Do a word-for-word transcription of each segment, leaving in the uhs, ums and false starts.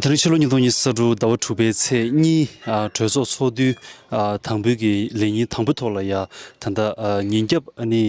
དེ་རིང་ཕྱི་ལོ་ཉིས་སྟོང་ཉི་ཤུ་རྩ་དྲུག་ཟླ་བ་དྲུག་པའི་ཚེས་གཉིས། ཨ། གྲོས་ཚོགས་ཚོགས་དུས། ཨ། དང་པོའི་གི་ལས་ཉིན་དང་པོའི་ཐོག་ལ་ཡ། ད་ལྟ། ཨ། ཉིན་རྒྱབ། ཨ་ནི་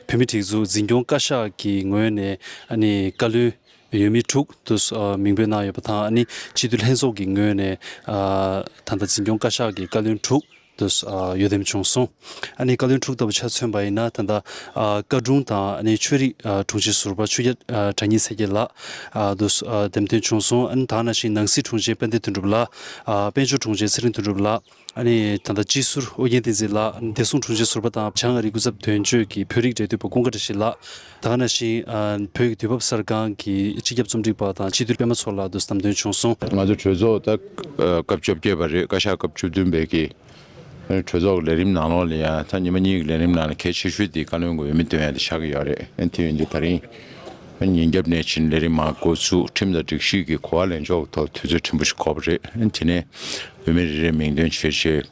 བོད་མིའི་སྒྲིག་འཛུགས་འཛིན་སྐྱོང་བཀའ་ཤག་གི་ངོས་ནས། ཨ་ནི་བཀའ་བློན་འོས་མི་དྲུག་ཏུ། ཨ། མིང་འབོད་གནང་ཡོད་པ་དང་། ཨ་ནི་སྤྱི་འཐུས་ལྷན་ཚོགས་ཀྱི་ངོས་ནས། ཨ། ད་ལྟ་འཛིན་སྐྱོང་བཀའ་ཤག་གི་བཀའ་བློན་དྲུག་ཏུ། ཨ། འོས་འདེམས་བྱུང་སོང་། ཨ་ནི་བཀའ་བློན་དྲུག་ལྟ་བུ་ཆ་མཚོན་པ་ཡིན་ན། ད་ལྟ། ཨ། བཀའ་དྲུང་དང་། ཨ་ནི་ཆོས་རིག་ཨ། དྲུང་ཆེ་ཟུར་པ་ཆོས་རྒྱལ། ཨ། དྲ་ཉིད་ཚེ་རྒྱལ་ལགས། ཨ། ཏུ། ཨ། འདེམས་ཐོན་བྱུང་སོང་། ཨ་ནི་ད་ག་ནང་བཞིན་ནང་སྲིད་དྲུང་ཆེ་དཔལ་ལྡན་དོན་གྲུབ་ལགས། ཨ། དཔལ་འབྱོར་དྲུང་ཆེ་ཚེ་རིང་དོན་གྲུབ་ལགས། ཨ་ནི་ད་ལྟ་སྤྱི་ཟུར་ཨོ་རྒྱན་བསྟན་འཛིན་ལགས། བདེ་སྲུང་དྲུང་ཆེ་ཟུར་པ་དང་བྱང་ཨ་རིའི་སྐུ་ཚབ་དོན་གཅོད་ཀྱི་བོད་རིགས་འབྲེལ་མཐུད་པ་ཀུན་དགའ་བཀྲ་ཤིས་ལགས། ད་ག་ནང་བཞིན། ཨ། བོད་ཀྱི་དུས་བབ་གསར་ཁང་གི་སྤྱི་ཁྱབ་རྩོམ་སྒྲིག་པ་དང་སྤྱི་འཐུས་པད་མ་མཚོ་ལགས་ཏུ་བདམས་ཐོན་བྱུང་སོང་། ང་ཚོ་གྲོས་ཚོགས་ད་སྐབས་བཅོ་བརྒྱད་པ་རེད། བཀའ་ཤག་སྐབས་བཅུ་བདུན་པའི་གི་གྲོས་ཚོགས་ཀྱི་ལས་རིམ་ནང་ལོགས་ལ་ཡང་ད་ཉི་མ་གཉིས་ཀྱི་ལས་རིམ་ནང་ལ་གལ་ཆེ་ཤོས་དེ་བཀའ་བློན་གྱི་འོས་མི་བཏོན་ཡ་དེ་ཆགས་ཀྱི་ཡོད་རེད། དེ་ཡིན་དུས་ད་རིང་ཉིན་རྒྱབ་ནས་ཕྱིན་ལས་རིམ་མར་འགོ་ཚུགས། ཁྲིམས་དང་སྒྲིག་གཞི་གི་གོ་བ་ལེན་ཕྱོགས་ཐོག་དུས་ཚོད་ཕྲན་བུ་ཞིག་འགོར་བ་རེད། དེ་ནས་འོས་མི་རེ་རེ་མིང་འདོན་བྱས་རྗེས།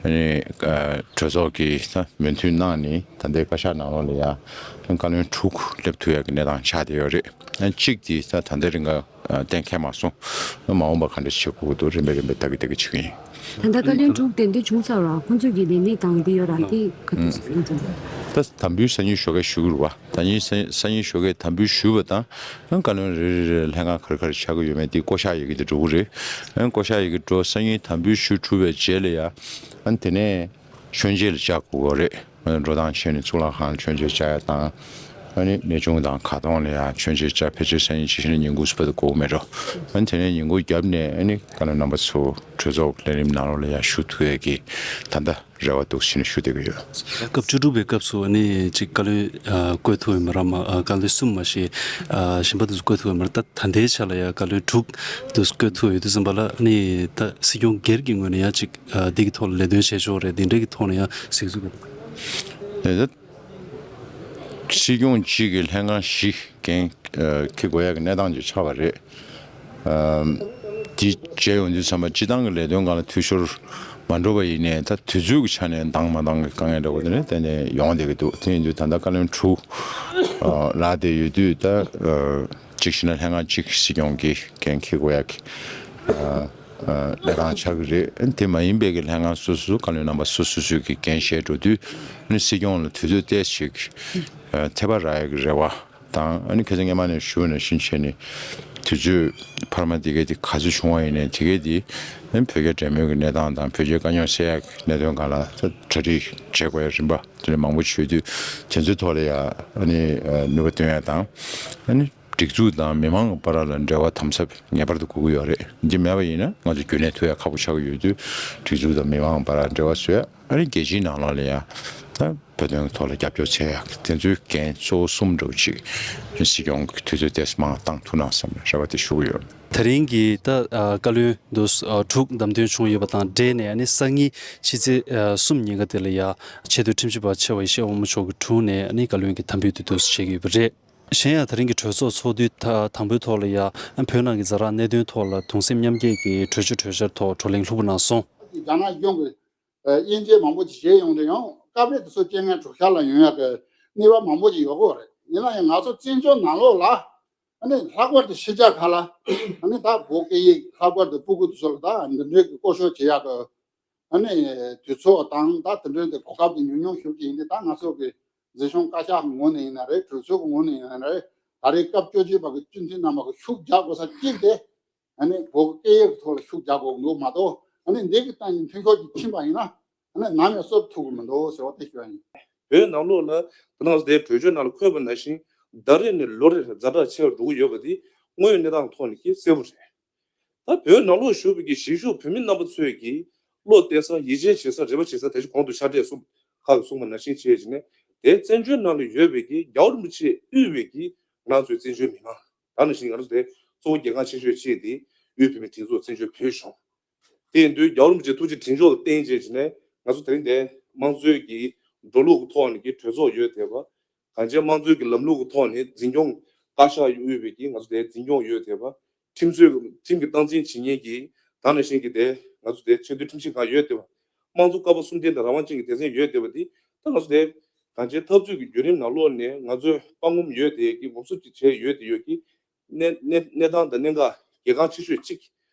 ཨ་ནི་གྲོས་ཚོགས་ཀྱིས་ད་མོས་མཐུན་གནང་ནས། ད་ལྟའི་བཀའ་ཤག་ནང་ལོགས་ལ་ཡང་བཀའ་བློན་དྲུག་སླེབས་ཐུབ་ཡག་གི་གནས་སྟངས་ཆགས་བསྡད་ཡོད་རེད། ཨ། གཅིག་དེ་ད་ད་ལྟའི་རིང་ག་གཏན་འཁེལ་མ་སོང་། མ་འོངས་པ་ག་འདྲ་བྱེད་དགོས་ཀྱི་འདུག་རིམ་པས་རིམ་པས་ལྟ་གི་ལྟ་གི་བྱེད་ཀྱི་ཡིན། ད་ལྟ་བཀའ་བློན་དྲུག་འདེམས་ཐོན་བྱུང་ཚར་བ། ཁོང་ཚོས་ཀྱི་ལས་གནས་དང་དེ་ཡོད་ར། དེ་ག་དུས་ཟེར་གྱི་འདུག་ད་དམ་འབུལ་སང་ཉིན་ཞོགས་ཀས་ཞུ་གི་རེད་བ། ད་ཉིན་སང་སང་ཉིན་ཞོགས་ཀས་དམ་འབུལ་ཞུས་པ་དང་། བཀའ་བློན་རེ་རེ་རེ་ལྷན་ཁང་ག་རེ་ག་རེ་ཆགས་ཀྱི་ཡོད་མེད་དེ་བསྐོ་བཞག་ཡི་གེ་དེ་འགྲོ་གི་རེད། བསྐོ་བཞག་ཡི་གེ་འགྲོ། སང་ཉིན་དམ་འབུལ་ཞུ་གྲུབ་པའི་རྗེས་ལ་ཡ། དེ་ནས་མཆོད་མཇལ་ལ་བཅར་དགོས་ཀྱི་རེད། འགྲོ་སྟངས་བྱས་ནས་གཙུག་ལག་ཁང་ལ་མཆོད་མཇལ་བཅར་ཡ་དང་། ཨ་ནི་གནས་ཆུང་དང་ཁ་སྟོང་ལ་ཡང་མཆོད་མཇལ་བཅར། ཕལ་ཆེར་སང་ཉིན་ཕྱི་ཕྱི་ནས་ཉིན་གུང་ཚོ་བར་དུ་འགོར་གྱི་མེད་འགྲོ། ཨ་ནི་དེ་ནས་ཉིན་གུང་རྒྱབ་ནས། ཨ་ནི་བཀའ་བློན་རྣམ་པ་ཚོ་གྲོས་ཚོགས་ལས་རིམ་ནང་ལོགས་ལ་ཡང་ཞུགས་ཐུབ་ཡས་ཀྱི་ད་ལྟ་རེ་བ་འདུག་བྱས་ནས་ཞུ་བསྡད་ཀྱི་ཡོད། སྐབས་བཅུ་དྲུག་པའི་སྐབས་སུ། ཨ་ནི་ཅིག་བཀའ་བློན། ཨ། བསྐོས་ཐུབ་ཡོད་མ་རེད་མ། ཨ། བཀའ་བློན་གསུམ་མ་གཏོགས། ཨ། གཞན་པ་དེ་ཚོ་བསྐོས་ཐུབ་ཡོད་མ་རེད། ད་ད་ལྟའི་ཆ་ལ་ཡང་བཀའ་བློན་དྲུག་དེ་ཚོ་བསྐོས་ཐུབ་ཡོད་དུས་ཙམ་པ་ལ། ཨ་ནི་ད་སྲིད་སྐྱོང་སྒེར་གྱི་ངོས་ནས་ཡང་ཅིག་ཨ། འདི་གི་ཐོག་ལ་ལས་དོན་བྱེད་ཕྱོགས་རེད། འདི་འདྲ་གི་ཐོག་ནས་ཡང་གཟིགས་ཚུལ། ཨེ། ད་སྲིད་སྐྱོང་གཅིག་གིས་ལྷན་ཁང་བཞི་འགན། ཨ། འཁྱེར་དགོས་ཡག་གི་གནས་སྟངས་ཅིག་ཆགས་པ་རེད། ཨ། འདི་བྱས་ཡོང་དུས་ཙམ་པ་སྤྱི་བཏང་གི་ལས་དོན་སྒང་ལ་འཐུས་ཤོར་མ་འགྲོ་བ་ཡིན་ནའི། ད་དུས་ཚོད་ཀྱི་ཆ་ནས་འདང་མ་འདང་གི་དཀའ་ངལ་འདྲ་བོ་དེ་ནི་ཏན་ཏན་ཡོང་བསྡད་ཀྱི་འདུག་དེ་ཡིན་དུས་ད་ལྟ་བཀའ་བློན་དྲུག་ཨ། ལངས་བསྡད་ཡོད་དུས། ད་ཨ། གཅིག་བྱས་ན་ལྷན་ཁང་གཅིག་སྲིད་སྐྱོང་གིས་འགན་འཁྱེར་དགོས་ཡག་གི། ཨ། ཨ། གནས་སྟངས་ཆགས་ཀྱི་རེད། དེ་མ་ཡིན་པའི་གི་ལྷན་ཁང་སོ་སོ། བཀའ་བློན་རྣམ་པ་སོ་སོ་སོས་ཀྱི་འགན་བཞེས་འགྲོ་དུས། ཨ་ནི་སྲིད་སྐྱོང་ལ་དུས་ཚོད་ཏོག་ཙམ་ཅིག་ཨ། ཐེ་བ་རག་ཡག་གི་རེ་བ་དང་། ཨ་ནི་ཁ་སང་སྔོན་མ་ནས་ཞུས་ནང་བཞིན་བྱས་ནས། དུས་ཚོད་འཕར་མ་དེ་གས་དེ་ག་ཚོད་བྱུང་བ་ཡིན་ནའི། དེ་གས་དེ་ཨ་ནི་བོད་རྒྱ་འབྲེལ་མོལ་གྱི་གནས་སྟངས་དང་། བོད་རྒྱའི་དཀའ་རྙོག་སེལ་ཡག་གི་གནད་དོན་སྒང་ལ་ད་གྲ་སྒྲིག་བྱེད་དགོས་ཡག་རིམ་པ་དེ་འདྲ་མང་པོ་ཞུས་དུས། དེ་ཚོའི་ཐོག་ལ་ཡ། ཨ་ནི་ཨ། ནུས་པ་བཏོན་ཡག་དང་། ཨ་ནི་སྒྲིག་འཛུགས་དང་མི་མང་གི་བར་ལ་འབྲེལ་བ་དམ་ཟབ་ངེས་པར་དུ་དགོས་ཀྱི་ཡོད་རེད། འདི་མེད་པ་ཡིན་ན་ང་ཚོ་རྒྱུན་གནས་ཐུབ་ཡག་ཁག་པོ་ཆགས་ཀྱི་ཡོད་དུས། སྒྲིག་འཛུགས་དང་མི་མང་བར་འབྲེལ་བ་བཟོ་ཡག་ཨ་ནི་རྒྱལ་སྤྱིའི་ནང་ལོགས་ལ་ཡང་ད་བོད་དོན་གྱི་ཐོག་ལ་རྒྱབ་སྐྱོར་བྱེད་ཡག་དེ་ཚོའི་འགན་གཙོ་བོ་གསུམ་འདྲ་བོ་ཅིག་སྲིད་སྐྱོང་གི་དུས་ཚོད་ཏོག་ཙམ་མང་བཏང་ཐུབ་ན་བསམ་ནས་རེ་བ་དེ་ཞུ་གི་ཡོད། དེ་རིང་གི་ད་ཨ། བཀའ་བློན་དུ་ཨ། དྲུག་བདམས་ཐོན་བྱུང་ཡོད་པ་དང་འབྲེལ་ནས། ཨ་ནི་སང་ཉིན་ཕྱི་ཚེས་ཨ། གསུམ་ཉིན་ཀ་དེ་ལ་ཡ་ཆེས་མཐོའི་ཁྲིམས་ཞིབ་པ་ཆེ་བ་ཡེ་ཤེས་དབང་མོ་མཆོག་གི་དྲུང་ནས། ཨ་ནི་བཀའ་བློན་གྱི་དམ་འབུལ་དེ་དུ་བྱེད་ཀྱི་ཡོད་པ་རེད། གཞན་ཡང་དེ་རིང་གི་གྲོས་ཚོགས་ཚོགས་དུས་ད་དང་པོའི་ཐོག་ལ་ཡ། ཨ། བོད་ནང་གི་ཛ་དྲག་གནད་དོན་ཐོག་ལ་གདུང་སེམས་མཉམ་སྐྱེད་ཀྱི་གྲོས་ཆོད་གྲོས་འཆར་ཐོག་བགྲོ་གླེང་ལྷུག་པོ་གནང་སོང་། རྒྱ་ནག་གཞུང་གིས་དབྱེ་འབྱེད་མང་པོ་ཅིག་བྱས་ཡོང་དུས། ཡང་སྐབས་རེ་དེ་ཚོ་རྐྱེན་ངན་གྲོགས་ཤར་ལ་ཡོང་ཡག་གི་ནུས་པ་མང་པོ་ཅིག་ཡོད་ཀྱི་རེད། ཡིན་ན་ཡང་ང་ཚོ་བཙན་བྱོལ་ནང་ལོགས་ལ། ཨ་ནི་ལྷག་པར་དུ་ཕྱི་རྒྱལ་ཁག་ལ། ཨ་ནི་ད་བོད་སྐད་ཡིག་ལྷག་པར་དུ་སྤུ་གུ་དེ་ཚོ་ལ་ད་འདི་འདྲའི་གི་བསྐོ་གཞག་བྱེད་ཡག་གི། ཨ་ནི་དུས་ཚོད་དང་ད་དེ་འདྲའི་གི་གོ་སྐབས་དེ་ཉུང་ཉུང་ཞིག་ཡིན་དུས། ད་ང་ཚོ་གི་འཛིན་སྐྱོང་བཀའ་ཤག་གི་ངོས་ནས་ཡིན་ན་རེད། གྲོས་ཚོགས་ཀྱི་ངོས་ནས་ཡིན་ན་རེད། ད་རེས་སྐབས་བཅོ་བརྒྱད་པ་གི་སྤྱི་འཐུས་རྣམ་པ་གི་ཤུགས་རྒྱག་དགོས་ས་གཅིག་དེ། ཨ་ནི་བོད་སྐད་ཡིག་གི་ཐོག་ལ་ཤུགས་རྒྱག་དགོས་ཀྱི་འདུག་མ་གཏོགས། ཨ་ནི་འདི་གི་སྟེང་ནས་མཐུན་ཕྱོགས་ཅིག་ཕྱིན་པ་ཡིན་ན། ཨ་ནི་ནམ་ཡང་གསོབ་ཐུབ་ཀྱི་མི་འདུག་ཟེར་བ་དེ་ཞུ་ཡ་ཡིན། བོད་ནང་ལོགས་ལ་ད་ང་ཚོ་དེའི་གྲོས་ཆོད་ནང་ལ་འཁོད་པ་ནང་བཞིན་ཟླ་རེ་ནས་ལོ་རེར་ཛ་དྲག་ཆེ་རུ་འགྲོ་གི་ཡོད་པ་དེ་དངོས་ཡོད་གནས་སྟངས་ཐོག་ནས་ཀྱི་གསལ་པོ་རེད། ད་བོད་ནང་ལོགས་བཞུགས་པའི་གི་གཞིས་བཞུགས་བོད་མི་རྣམ་པ་ཚོས་ཀྱི་བློ་གཏད་ས། ཡིད་ཆེས་བྱེད་ས། རེ་བ་བྱེད་ས་དེ་ཅིག་གོང་དུ་ཕྱག་སྦྲེལ་གསུམ་ཁག་གིས་གསུངས་པ་ནང་བཞིན་བྱས་བྱས་ནས། དེ་བཙན་བྱོལ་ནང་ལ་ཡོད་པའི་གི་རྒྱལ་བ་རིན་པོ་ཆེས་དབུས་པའི་གི་ང་ཚོའི་བཙན་བྱོལ་མི་མང་། ད་ནང་བཞིན་ང་ཚོ་དེ་གཙོ་བོ་རྒྱལ་ཁང་ཆེ་ཤོས་གཅིག་དེ་དབུས་བོད་མིའི་སྒྲིག་འཛུགས་བཙན་བྱོལ་བོད་གཞུང་། དེ་ཡིན་དུས་རྒྱལ་བ་རིན་པོ་ཆེའི་ཐུགས་རྗེ་དྲིན་ཕྱོགས་ལ་བརྟེན་བྱས་བྱས་ནས། ང་ཚོ་དེ་རིང་འདིར་དམངས་གཙོའི་གི་འགྲོ་ལུགས་ཀྱི་ཐོག་ནས་ཀྱི་གྲོས་ཚོགས་ཡོད་བསྡད་པ། གངས་ཅན་དམངས་གཙོའི་གི་ལམ་ལུགས་ཀྱི་ཐོག་ནས་འཛིན་སྐྱོང་བཀའ་ཤག་དབུས་པའི་གི་ང་ཚོ་དེ་འཛིན་སྐྱོང་ཡོད་བསྡད་པ། ཁྲིམས་རྩོད་ཁྲིམས་ཀྱི་སྟངས་འཛིན་བྱེད་མཁན་གྱི་ད་ནང་བཞིན་གྱི་དེ་ང་ཚོ་དེ་ཆེས་མཐོའི་ཁྲིམས་ཞིབ་ཁང་ཡོད་བསྡད་པ། དམངས་གཙོ་ཀ་བ་གསུམ་ལྡན་དང་རང་དབང་ཅན་གྱི་སྡེ་ཚན་ཡོད་བསྡད་པ་འདི། ད་ང་ཚོ་དེ་གངས་ཅན་འཐབ་རྩོད་ཀྱི་བརྒྱུད་རིམ་ནང་ལོགས་ནས་ང་ཚོས་དཔའ་ངོམ་ཡོད་བསྡད་ཀྱི། ངོམ་སོ་ཅིག་བྱས་ཡོད་བསྡད་ཡོད་ཀྱི། གནས་གནས་གནས་སྟངས་དང་གནད་འགག་གལ་འགངས་ཆེ་ཤོས་གཅིག་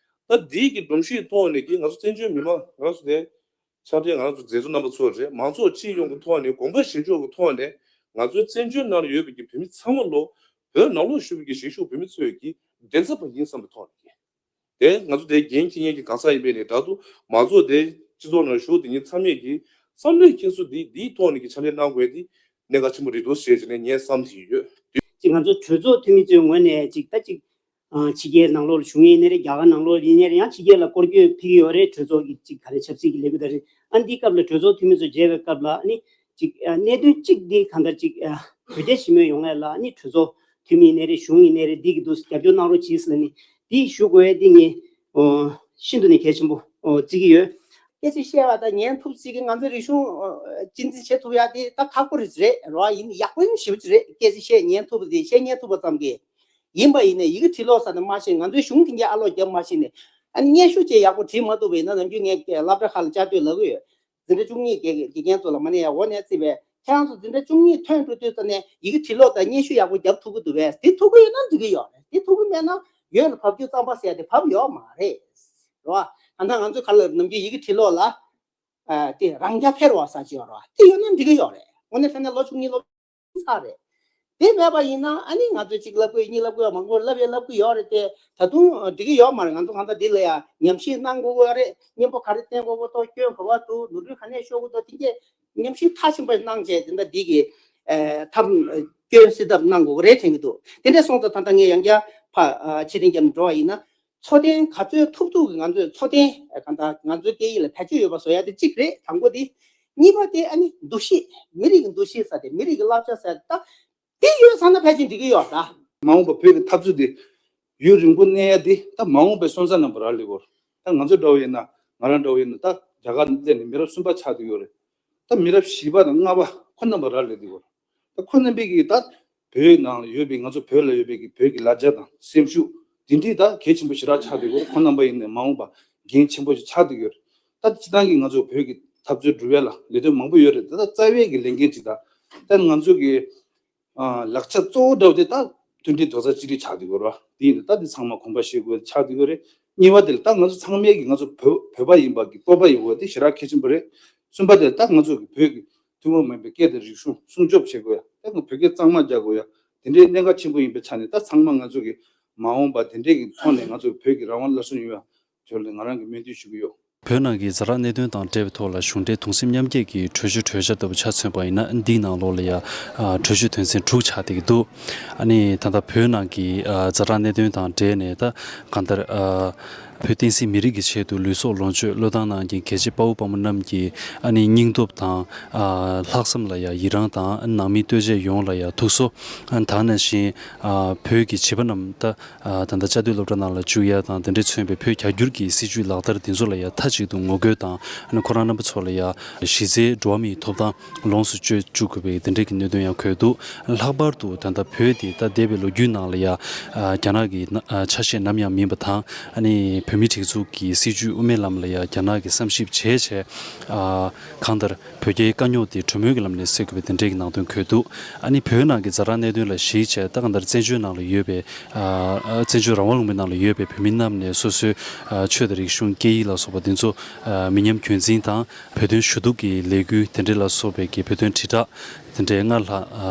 ད་འདིའི་གི་སྒྲོམ་གཞིའི་ཐོག་ནས་ཀྱི་ང་ཚོ་བཙན་བྱོལ་མི་མང་ང་ཚོ་དེ་ཕྱག་སྦྲེལ་ང་ཚོ་མཛད་གཙོ་རྣམ་པ་ཚོ་རེད། མང་ཚོགས་སྤྱི་ཡོངས་ཀྱི་ཐོག་ནས་དགོངས་པ་བཞེས་ཕྱོགས་ཀྱི་ཐོག་ནས་ང་ཚོའི་བཙན་བྱོལ་ནང་ལ་ཡོད་པའི་གི་བོད་མི་ཚང་མ་ལོ་བོད་ནང་ལོགས་བཞུགས་པའི་གི་གཞིས་བཞུགས་བོད་མི་ཚོའི་གི་མགྲིན་ཚབ་པ་ཡིན་བསམ་པའི་ཐོག་ནས་ཀྱི། དེ་ང་ཚོ་དེ་འགན་འཁྱེར་མཁན་གྱི་གང་ཟག་ཡིན་པའི་ནས་དྲག་ཏུ་མང་ཚོགས་དེ་སྤྱི་ཚོགས་ནང་བཞུགས་དེ་ཉིད་ཚང་མས་ཀྱི་བསམ་བློའི་འཁྱེར་སོ་འདི་འདིའི་ཐོག་ནས་ཀྱི་ཕྱག་ལས་གནང་དགོས་དེ་གནད་འགག་ཆེན་པོ་རེད་འདུག་ཟེར་བྱས་ནས་ངས་བསམ་བཞིན་ཡོད། ཅིག་ང་ཚོ་གྲོས་ཚོགས་འཐུས་མི་ཚོའི་ངོས་ནས་ཅིག་ད་ཅིག་ཨ་ཕྱི་རྒྱལ་ནང་ལོགས་ལ་བཞུགས་མཁན་ཡིན་ནའི་རེད། རྒྱ་གར་ནང་ལོགས་ལ་ཡིན་ནའི་རེད། ཡང་ཕྱི་རྒྱལ་ལ་སྐོར་སྐྱོད་ཕེབས་ཀྱི་ཡོད་རེད། གྲོས་ཚོགས་ཀྱི་ཅིག་ག་རེ་ཆབ་སྲིད་ཀྱི་ལས་འགུལ་དང་རེད། ཨ་འདིའི་སྐབས་ལ་གྲོས་ཚོགས་འཐུས་མི་ཚོ་མཇལ་བའི་སྐབས་ལ་ཨ་ནི་ཅིག་ཨ་གནད་དོན་གཅིག་འདི་གང་ལྟར་ཅིག་ཨ་བོད་རྒྱ་ཞི་མོལ་ཡོང་ཡ་ལ་ཨ་ནི་གྲོས་ཚོགས་འཐུས་མི་ཡིན་ནའི་རེད། གཞུང་ཡིན་ནའི་རེད། འདི་གི་འདུག་རྒྱབ་སྐྱོར་གནང་རོགས་གྱིས་ཟེར་ནས་འདི་ཞུ་དགོས་ཡ་འདི་ངས་ཨོ་ཤིན་ཏུ་ནས་གལ་ཆེན་པོ་ཨོ་བརྩི་གི་ཡོད། སྐད་ཆ་བཤད་པ་དང་ཉན་ཐུབ་ཅིག་གི་ང་ཚོའི་རིག་གཞུང་ཨོ་གཅེས་འཛིན་བྱེད་ཐུབ་ཡ་དེ་ད་ཁག་པོ་རེད་རེད་རོ། ཡིན་ཡག་པོ་ཡིན་ཞེ་པོ་ཅིག་རེད། སྐད་ཆ་བཤད་ཉན་ཐུབ་པ་དེ་བཤད་ཉན་ཐུབ་པ་ཙམ་གྱིས་ཡིན་པ་ཡིན་ནའི་ཡི་གེ་བྲིས་ཀློག་ས་ནས་མ་ཤེས། ང་ཚོའི་གཞུང་དེ་འདྲའི་ཨ་ལོག་རྒྱབ་མ་ཤེས་ནས་ཨ་ནི་སྙན་ཞུ་བཅས་ཡག་པོ་བྲིས་མ་ཐུབ་པ་ཡིན་ན་ནམ་རྒྱུན་ངས་སློབ་གྲྭ་ཁག་ལ་བཅར་དུས་ལབ་གི་ཡོད། འཛིན་གྲྭ་བཅུ་གཉིས་དགེ་དགེ་རྒན་ཚོ་ལ་མ་ནས་ཡ་འོ་ནས་བརྩིས་པས་ཁྱེད་རང་ཚོ་འཛིན་གྲྭ་བཅུ་གཉིས་ཐོན་འགྲོ་དུས་ཙམ་ནས་ཡི་གེ་བྲིས་ཀློག་དང་སྙན་ཞུ་ཡག་པོ་རྒྱབ་ཐུབ་ཀྱི་འདུག་པས། དེ་ཐུབ་ཀྱི་ཡོད་ན་འགྲིག་གི་ཡོད་རེད། དེ་ཐུབ་ཀྱི་མེད་ན་ཡོད་ལ་བབས་རྒྱུ་རྩམ་པ་ཟེར་ཡ་དེ་བབས་ཡོད་མ་རེད། རེད་བ། ད་ལྟ་ང་ཚོ་ག་ལ་ནམ་རྒྱུན་ཡི་གེ་བྲིས་ཀློག་ལ་ཨ་དེ་རང་རྐྱ་འཕེར་བ་ཟེར་གྱི་ཡོད་རེད་བ། དེ་ཡོད་ན་འགྲིག་གི་ཡོད་རེད། དངོས་གནས་དྲང་གནས་ལོ་བཅུ་གཉིས་སློབ་ཚར་རེད། དེ་མེད་པ་ཡིན་ན་ཨ་ནི་ང་ཚོས་གཅིག་ལབ་དགོས་གཉིས་ལབ་དགོས་མང་པོ་ལབ་ཡ་ལབ་གི་ཡོད་རེད་དེ། ད་དུང་འགྲིག་གི་ཡོད་མ་རེད། ང་ཚོ་གང་ལྟར་འདི་ལ་ཡ་ཉམས་ཞིབ་གནང་དགོས་ཀྱི་ཡོད་རེད། སྙན་པོ་ག་རེ་བསྟན་དགོས་ཀྱི་འདུག་སྐྱོན་ག་པར་འདུག་ནོར་འཁྲུལ་ག་ནས་ཤོར་གྱི་འདུག་དེ་གས་ཉམས་ཞིབ་མཐའ་ཕྱིན་པ་གནང་བྱས་དེ་འདྲ་འདི་གི་ཨེ་ཐབས་སྐྱོན་སེལ་ཐབས་གནང་དགོས་ཀྱི་རེད་དྲན་གྱི་འདུག་དེ་འདྲ་སོང་ཙང་ད་ལྟ་ངས་ཡང་བསྐྱར་ཕ་ཨ་ཕྱིར་དྲན་རྒྱབ་ནས་འགྲོ་བ་ཡིན་ན། འཚོ་རྟེན་ག་ཚོད་ཐུབ་ཐུབ་ཀྱི་ང་ཚོས་འཚོ་རྟེན་གང་ལྟར་ང་ཚོའི་སྐད་ཡིག་ལ་བེད་སྤྱོད་ཡོད་པ་བཟོ་ཡ་དེ་གཅིག་རེད། དང་པོ་དེ། གཉིས་པ་དེ་ཨ་ནི་འདུ་ཤེས། མི་རིགས་ཀྱི་འདུ་ཤེས་ཟེར་དེ་མི་རིགས་ཀྱི་བསླབ་བྱ་ཟེར་ད་དེ་ཡོད་ཚང་ན་ཕལ་ཆེར་འགྲིག་གི་ཡོད་ད། མ་འོངས་པ་བོད་ཀྱི་འཐབ་རྩོད་དེ་ཡུན་རིང་པོ་གནས་ཡ་དེ་ད་མ་འོངས་པའི་སོན་རྩ་རྣམ་པ་རག་ལས་གོ། ད་ང་ཚོ་འདྲ་བོ་ཡིན་ན་ང་རང་འདྲ་བོ་ཡིན་ན་ད་རྒྱ་གར་སླེབས་ནས་མི་རབས་གསུམ་པ་ཆགས་བསྡད་ཡོད་རེད། ད་མི་རབས་བཞི་པ་དང་ལྔ་པ་ཁོ་རྣམ་པ་རག་ལས་བསྡད་ཡོད་རེད། ད་ཁོ་རྣམ་པས་ཀྱིས་ད་བོད་ནང་ལ་ཡོད་པའི་ང་ཚོ་བོད་ལ་ཡོད་པའི་གི་བོད་ཀྱི་ལ་རྒྱ་དང་སེམས་ཤུགས་འདི་འདྲའི་ད་གལ་ཆེན་པོ་ཞེ་དྲག་ཆགས་བསྡད་ཡོད་རེད། ཁོ་རྣམ་པ་ཡིན་ནས་མ་འོངས་པ་འགན་ཆེན་པོ་ཞིག་ཆགས་བསྡད་ཡོད་རེད། ད་སྤྱི་བཏང་གི་ང་ཚོ་བོད་ཀྱི་འཐབ་རྩོད་སྒྲུབ་ཡ་ལ་ལས་དོན་མང་པོ་ཡོད་རེད། ད་ད་རྩ་བའི་གི་ལས་འགན་ཅིག་ད་ད་ང་ཚོ་གི་ཨ་ལག་ཆ་གཙོ་བོ་འདྲ་བོ་དེ་ད་མཐུན་སྒྲིལ་རྡོག་རྩ་གཅིག་སྒྲིལ་ཆགས་བསྡད་ཡོད་རེད་བ། དེ་ཡིན་ད་ད་དེ་ཚང་མ་གོམ་པ་བཤད་དགོས་ཆགས་བསྡད་ཡོད་རེད། གཉིས་པ་དེ་ལ་ད་ང་ཚོ་ཚང་མས་ཀྱི་ང་ཚོ་བོད་བོད་པ་ཡིན་པ་གི་སྤོབས་པ་ཡོད་པ་དེ་ཞེ་དྲག་གལ་ཆེན་པོ་རེད། གསུམ་པ་དེ་ལ་ད་ང་ཚོ་གི་བོད་ཀྱི་ཐུན་མོང་མིན་པའི་སྐད་དང་རིག་གཞུང་སྲུང་སྐྱོབ་བྱེད་དགོས་ཡ། ད་ང་བོད་སྐད་གཙང་མ་རྒྱག་དགོས་ཡ། དེ་འདྲའི་གནད་འགག་ཆེན་པོ་ཡིན་པའི་ཆ་ནས་ད་ཚང་མ་ང་ཚོ་གི་མ་འོངས་པ་དེ་འདྲའི་གི་ཐོག་ནས་ང་ཚོ་བོད་ཀྱི་རང་དབང་སླར་གསོ་ཡོང་ཡ་ཞོར་ལ་ང་རང་གི་སྨོན་འདུན་ཞུ་གི་ཡོད། བོད་ནང་གི་ཛ་དྲག་གནད་དོན་དང་འབྲེལ་བའི་ཐོག་ལ་གཞུང་འབྲེལ་གདུང་སེམས་མཉམ་སྐྱེད་ཀྱི་གྲོས་ཆོད་གྲོས་འཆར་ལྟ་བུ་ཆ་མཚོན་པ་ཡིན་ན་འདིའི་ནང་ལོགས་ལ་ཡ་ཨ་གྲོས་ཆོད་དོན་ཚན་དྲུག་ཆགས་བསྡད་ཀྱི་འདུག་ཨ་ནི་ད་ལྟ་བོད་ནང་གི་ཨ་ཛ་དྲག་གནད་དོན་དང་འབྲེལ་ནས་ད་གང་ལྟར་ཨ་བོད་བསྟན་སྲིད་མི་རིགས་ཀྱི་ཆེད་དུ་ལུས་སྲོག་ལོངས་སྤྱོད་བློས་བཏང་གནང་མཁན་རྒྱལ་གཅེས་དཔའ་བོ་དཔའ་མོ་རྣམས་ཀྱི་ཨ་ནི་སྙིང་སྟོབས་དང་ཨ་ལྷག་བསམ་ལ་ཡ་ཡི་རང་དང་ནང་མི་ལྟོས་བཅས་ཡོངས་ལ་ཡ་ཐུགས་གསོ། ཨ་ནི་ད་ནང་བཞིན་ཨ་བོད་ཀྱི་བྱིས་པ་རྣམས་ད། ཨ་ད་ལྟ་བཅའ་སྡོད་སློབ་གྲྭ་ནང་ལ་བཅུག་ཡ་དང་དེ་འདྲས་མཚོན་པའི་བོད་རྒྱ་སྒྱུར་གྱི་སྲིད་བྱུས་ལག་བསྟར་འདི་ཚོ་ལ་ཡ་མཐའ་གཅིག་ཏུ་ངོ་རྒོལ་དང་ཨ་ནི་ཁོ་རང་རྣམ་པ་ཚོ་ལ་ཡ་གཞི་རྩའི་འགྲོ་བ་མིའི་ཐོབ་ཐང་ལོངས་སུ་སྤྱོད་བཅུག་དགོས་པའི་དེ་འདྲས་ཀྱི་གནད་དོན་ཡང་འཁོད་འདུག་ལྷག་པར་དུ་ད་ལྟ་བོད་དེ་ད་འདས་པའི་ལོ་རྒྱུས་ནང་ལ་ཡ་ཨ་རྒྱ་ནག་གི་ན་ཨ་ཆ་ཤས་ནམ་ཡང་མིན་པ་དང་ཨ་ནི་བོད་མིའི་སྒྲིག་འཛུགས་ཀྱི་སྲིད་བྱུས་དབུ་མའི་ལམ་ལ་ཡ་རྒྱ་ནག་གིས་བསམ་ཞིབ་བྱས་བྱས་ཨ་གང་ལྟར། བོད་རྒྱའི་དཀའ་རྙོག་དེ་གྲོས་མོལ་གྱི་ལམ་ནས་སེལ་དགོས་པའི་དེ་འབྲེལ་གྱི་ནང་དོན་འཁོད་འདུག་ཨ་ནི་བོད་ནང་གི་ཛ་དྲག་གནད་དོན་ལ་གཞིགས་བྱས་ད་གང་ལྟར་བཙན་བྱོལ་ནང་ལ་ཡོད་པའི་ཨ་ཨ་བཙན་བྱོལ་རང་དབང་ལུང་པའི་ནང་ལ་ཡོད་པའི་བོད་མི་རྣམས་ནས་སོ་སོའི་ཨ་ཆོས་དང་རིག་གཞུང་སྐད་ཡིག་ལ་སོགས་པ་དེ་ཚོ་ཨ་མི་ཉམས་རྒྱུན་འཛིན་དང་བོད་དོན་ཞུ་གཏུག་གི་ལས་འགུལ་དེ་འདྲ་ལ་སོགས་པའི་གི་བོད་དོན་དྲིལ་བསྒྲགས་དེ་འདྲའི་སྔར་ལྷག་ཨ་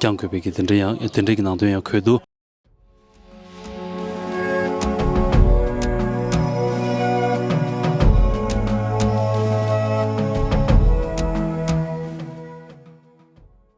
བསྐྱང་དགོས་པའི་གི་དེ་འདྲ་ཡང་དེ་འདྲའི་གི་ནང་དོན་ཡང་འཁོད་འདུག